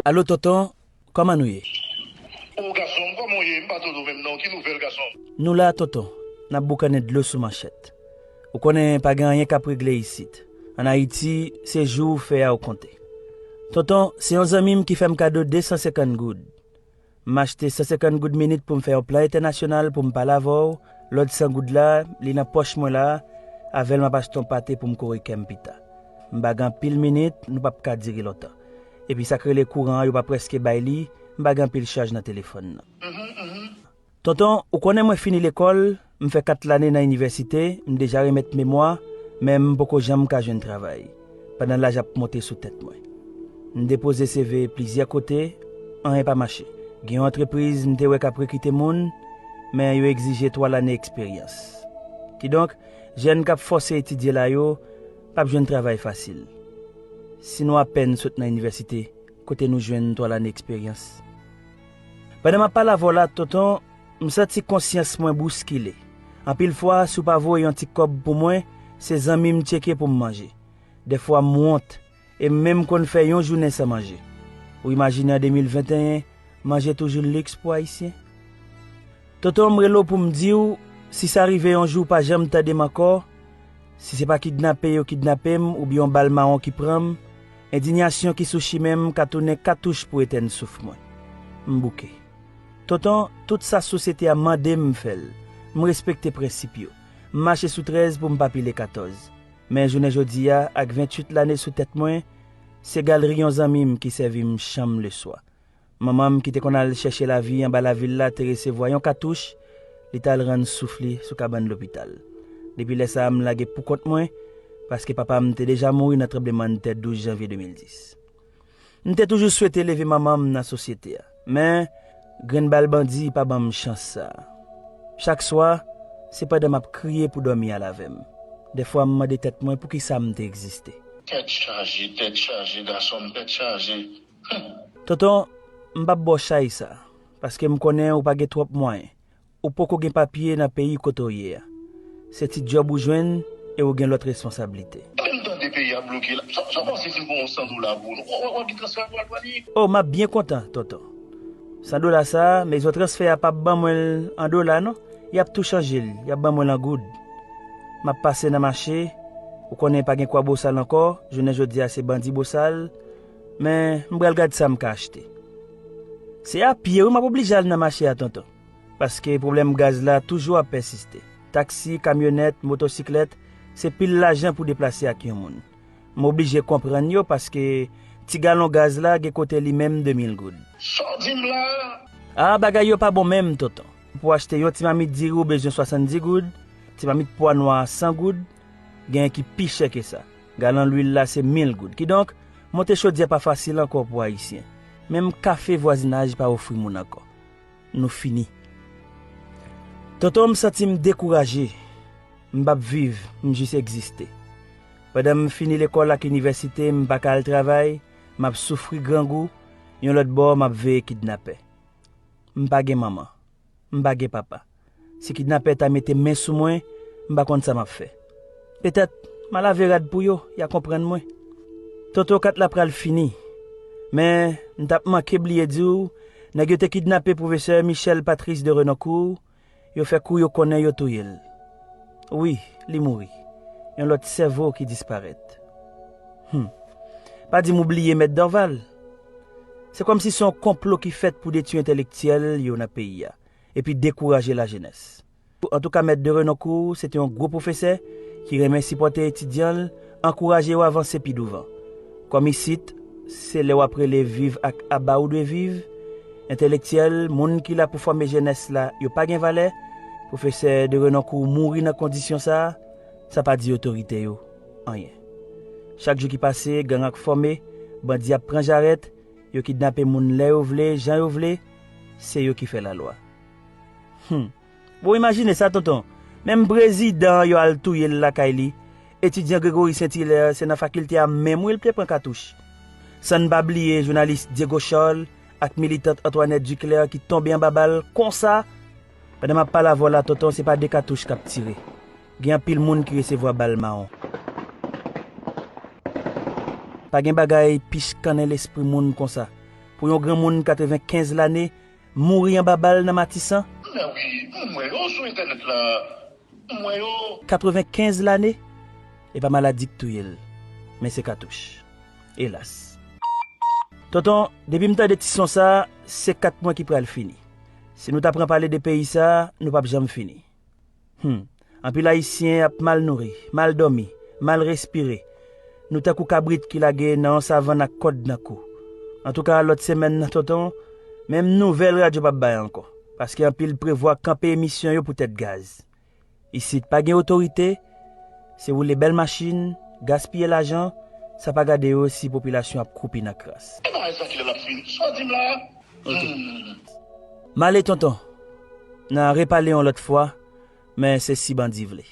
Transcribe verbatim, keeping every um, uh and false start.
Alo, tonton, kòman nou ye? O gason m, kòman w ye? M pa tande w menm non. Ki nouvèl, gason m? Nou la, tonton. N ap boukannen dlo sou manchèt. Ou konnen pa gen anyen k ap regle isit. Ann Ayiti, se jou ou fè a ou konte. Tonton, se yon zanmi m ki fè m kado de san senkant goud. M achte san senkant goud minit pou m fè yon plan entènasyonal pou m pale avè w. Lòt san goud la, li nan pòch mwen la. Avè l m ap achte yon pate pou m kore kè m pita. M pa gen anpil minit, nou p ap ka dire lontan. Epi sa k rele kouran an, yo pa prèske bay li, m pa gen anpil chaj nan telefòn nan. Tonton, ou konnen mwen fini lekòl, m fè kat lane nan inivèsite, m deja remèt memwa, men m poko janm ka jwenn travay, pandan laj ap monte sou tèt mwen. M depoze C V plizyè kote, anyen pa mache. Gen yon antrepriz m te wè k ap rekite moun, men yo egzije twa lane eksperyans. Kidonk, jèn k ap fòse etidye la yo p ap jwenn travay fasil. Si nou apèn sot nan inivèsite, kote nou jwenn twa lane eksperyans? Pandan m ap pale avè w la, tonton, m santi konsyans mwen bouskile. Anpil fwa, si w pa voye yon ti kòb pou mwen, se zanmi m tcheke pou m manje. Dèfwa, m wont, e m menm konn fè yon jounen san manje. Ou imajine an de mil venteyen, manje toujou liks pou Ayisyen? Tonton, m rele w pou m di w, si sa rive yon jou w pa janm tande m ankò, si se pa kidnape yo kidnape m oubyen yon bal mawon ki pran m, endiyasyon ki sou chimen m ka tounen katouch pou etèn souf mwen. M bouke. Tonton, tout sa sosyete a mande m, m fè l. M respekte prensip yo. M mache sou trèz pou m pa pile katòz. Men jounen jodi a, ak venntuit lane sou tèt mwen, se galri yon zanmi m ki sèvi m chanm leswa. Manman m ki te konn al chèche lavi anba lavil la te resevwa yon katouch, li t al rann souf li sou kabann lopital. Depi lè sa a, m lage poukont mwen, paske papa m te deja mouri nan tranblemanntè douz janvye de mil dis. M te toujou swete leve manman m nan sosyete a, men grenn bal bandi pa ban m chans sa a. Chak swa, se pandan m ap kriye pou dòmi al avè m. Dèfwa, m mande tèt mwen poukisa m te egziste. Tèt chaje, tèt chaje, gason m, tèt chaje. Tonton, m p ap ba w chay sa, paske m konnen ou pa gen twòp mwayen. Ou poko gen papye nan peyi kote w ye a. Se ti djòb ou jwenn e ou gen lòt responsablite. Menm tande peyi a bloke la. Sa, sa w panse si m pran yon san dola pou ou? W, w, w ap gen transfè pou al pale? O, m ap byen kontan, tonton. San dola sa a, mezon transfè a p ap ban mwen l an dola, non. Y ap tou chanje l, y ap ban mwen l an goud. M ap pase nan mache, ou konnen pa gen kwa bosal ankò, jounen jodi a se bandi bosal, men m pral gad sa m ka achte. Se a pye, wi, m ap oblije al nan mache a, tonton. Paske pwoblèm gaz la toujou ap pèsiste. Taksi, kamyonèt, motosiklèt, se pil lajan pou deplase ak yon moun. M oblije konprann yo paske ti galon gaz la gen kote li menm de mil goud. Sa w di m la a? A, bagay yo pa bon menm, tonton. Pou w achte yon ti mamit diri ou bezwen swasanndis goud, ti mamit pwa nwa a san goud, genyen ki pi chè ke sa. Galon lwil la se mil goud. Kidonk, monte chodyè pa fasil ankò pou Ayisyen. Menm kafe vwazinaj pa ofri moun ankò. Nou fini. Tonton, m santi m dekouraje. M p ap viv, m jis egziste. Pandan m fini lekòl ak inivèsite, m pa ka al travay, m ap soufri grangou, yon lòt bò, m ap veye kidnapè. M pa gen manman. M pa gen papa. Si kidnapè ta mete men sou mwen, m pa konn sa m ap fè. Petèt, m a lave rad pou yo, y a konprann mwen. Tonton, kat la pral fini. Men, m t ap manke bliye di w, nèg yo te kidnape pwofesè Michel Patrice de Renoncourt, yo fè kou yo konnen yo touye l. Wi, li mouri. Yon lòt sèvo ki disparèt. Hum. Pa di m ou bliye Mèt Dorval. Se kòmsi se yon konplo ki fèt pou detwi entèlektyèl yo nan peyi a, epi dekouraje lajenès. Antouka, Mèt de Renoncourt, se te yon gwo pwofesè ki renmen sipòte etidyan l, ankouraje yo avanse pi douvan. Kòm isit, se lè w ap rele viv ak aba ou dwe viv, entèlektyèl, moun ki la pou fòme jenès la, yo pa gen valè, pwofesè de Renoncourt mouri nan kondisyon sa a, sa pa di otorite yo anyen. Chak jou ki pase, gang ap fòme, bandi ap pran jarèt, yo kidnape moun lè yo vle, jan yo vle, se yo ki fè lalwa. Hum. Bon, imajine sa, tonton. Menm prezidan an yo al touye l lakay li. Etidyan Gregory Saint Hilaire, se nan fakilte a menm wi l te pran katouch. San n pa bliye jounalis Diego Charles ak militant Antoinette Duclair ki tonbe anba bal konsa. Pandan m ap pale avè w la, tonton, se pa de katouch k ap tire. Gen anpil moun ki resevwa bal mawon. Pa gen bagay pi chikannen lespri moun konsa. pou yon granmoun katrevenkenz lane mouri anba bal nan Matisan? Men wi, m wè yo sou entènèt la. M wè yo. Katrevenkenz lane? E pa maladi k touye l, men se katouch. Elas. Tonton, depi m tande ti son sa, se kat mwen ki pral fini. Si nou ta pran pale de peyi sa, nou p ap janm fini. Hmm. Anpil Ayisyen ap mal nouri, mal dòmi, mal respire. Nou tankou kabrit ki lage nan yon savann ak kòd nan kou. Antouka, lòt semèn nan, tonton, menm nouvèl radyo p ap bay ankò. Paske anpil prevwa kanpe emisyon yo poutèt gaz. Isit pa gen otorite, se woule bèl machin, gaspiye lajan, sa pa gade yo si popilasyon ap kwoupi nan kras. E bagay sa kilè l ap fini? Sa w di m la? Ok. Hmm. M ale, tonton. N a repale yon lòt fwa, men se si bandi vle.